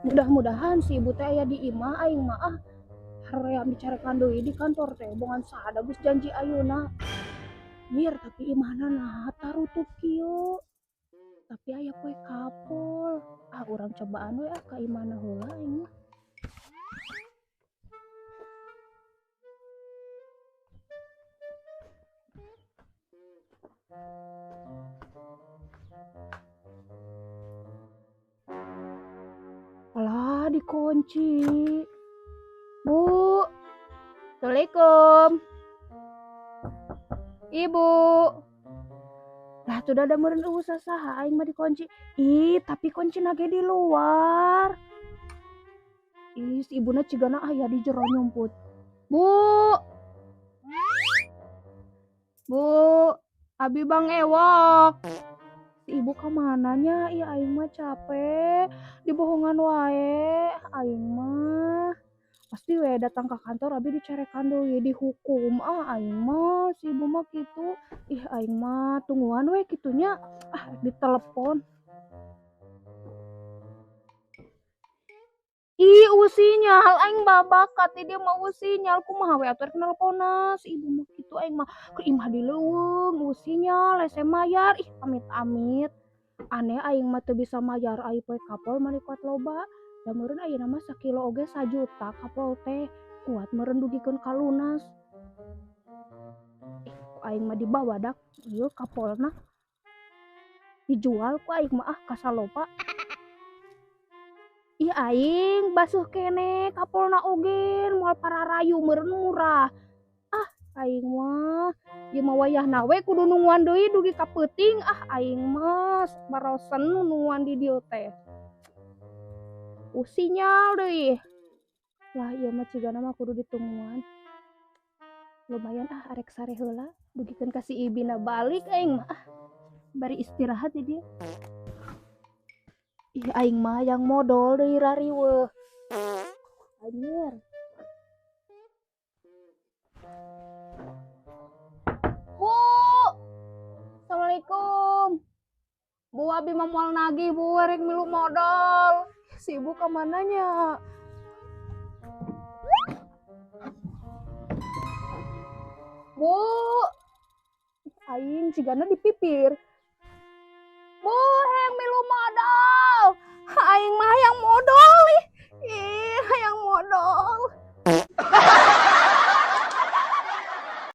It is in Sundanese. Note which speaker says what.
Speaker 1: Mudah-mudahan si ibu teh aya di imah. Aing mah ah hoream dicarekan deui di kantor teh, bongan saha geus janji ayeuna. Mir, tapi imahna nah tarutup kieu. Tapi aya kue kapol. Ah, urang cobaan we ah ka imahna heula aing mah. Alah, dikunci. Bu. Assalamualaikum. Ibu. Lah, tuh ada meureun euweuh sasaha, aing mah dikunci. Ih, tapi kuncina ge di luar. Ih, si ibuna cigana aya di jero nyumput. Bu. Bu, abi Bang Ewok. Si ibu ka nya? Ih, aing mah capek, dibohongan wae aing mah. Pasti we datang ke kantor abi dicarekan deui, dihukum. Ah, aing mah si ibu mah kitu. Ih, aing mah tungguan we kitu nya. Ah, ditelepon. Ih, euweuh sinyal, aing babakat di dieu mah euweuh sinyal. Kumaha we atuh rek nelponna si ibu mah kitu? Aing mah ke imah di leuweung, euweuh sinyal, hese mayar. Ih, amit-amit. Aneh, aing mah teu bisa mayar ai poe kapol meuli kuat loba. Da meureun ayeuna mah sakilo oge sajuta kapol teh. Kuat meureun dugikeun ka lunas. Ih, ku aing mah dibawa dak ieu kapolna. Dijual ku aing mah ah ka salopa. Ih, aing basuh keneh kapolna oge, moal pararayu meureun murah. Ah, aing mah ieu mah wayahna we kudu nungguan deui dugi ka peuting. Ah, aing mah barosen nungguan di dieu teh. Sinyal deui. Lah, ieu mah cigana mah kudu ditungguan. Lumayan ah, arek sare heula dugikeun ka si ibina balik aing mah ah. Bari istirahat di dieu. Ih, aing mah yang modol deui rariweuh. Anjir. Bu. Assalamualaikum. Bu, abi mah moal nagih, Bu, rek milu modol. Si ibu ka mana nya? Bu. Aing cigana dipipir. Bu, hayang milu modol. Aing mah hayang modol ih. Ih, hayang modol.